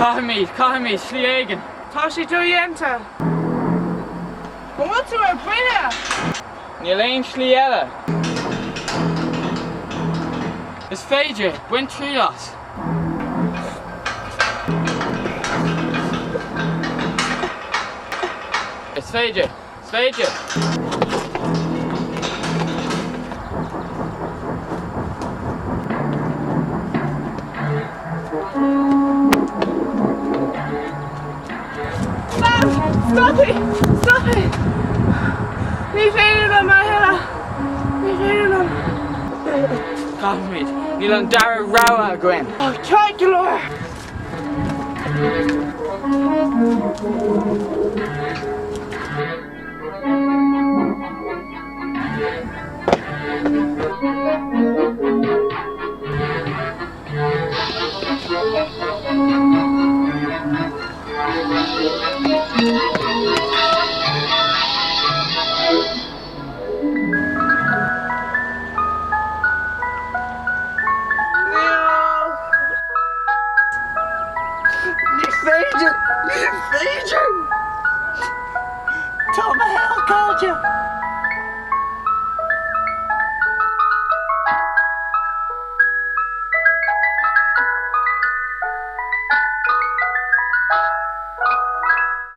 Caithfimid, caithfimid, slí éigin. Tá sé dodhéanta. An bhfuil tú ar buile? Níl aon slí eile. Is féidir, bain triail as. Is féidir, is féidir. Stop! Stop it! Stop it! Ní féidir liom a thuilleadh. Ní féidir liom. Caithfimid, níl an dara rogha againn. Ceart go leor.